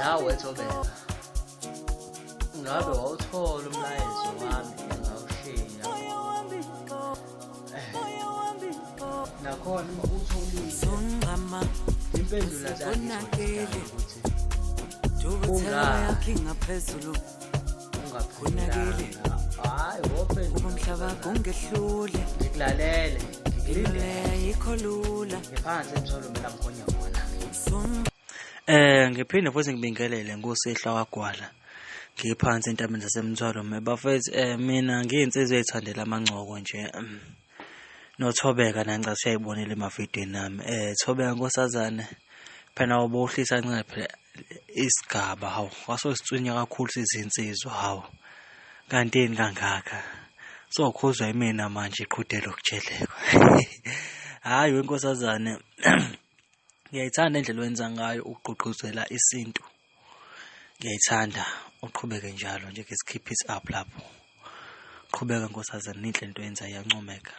Hawe Thobeka, ngabe wawuthola umlayezo wami engawushiya? Nakhona uma uwutholile, impendulo azange ukuthi Ungathi ngaphezulu ungaphendulanga. Hhayi, wophendula. Umhlaba kungehlule. Ngikulalele, ngikulindele. Ayikho lula. Ngiphansi emtholo mina mkhonya khona. Ngiphinde futhi ngibingelele ngusihla waGwala. Ngiphansi entabeni zaseMthwalume. Bafethu, mina ngiyinsizwa eyithandela amancoko nje. Nothobeka nanca siyayibonela emavidweni ami. Thobeka nkosazane, phela ubohlisa kancane phela isigaba, hawu, wasositswinya kakhulu sizinsizwa, hawu. Kanti yini kangaka? Sokhuzwa imina manje iqhudela ukutshelekwa. Hhayi wenkosazane, ngiyayithanda indlela owenza ngayo ukugqugquzela isintu. Ngiyayithanda, uqhubeke njalo nje, just keep it up lapho. Qhubeka nkosazane, inhle into oyenzayo, iyancomeka.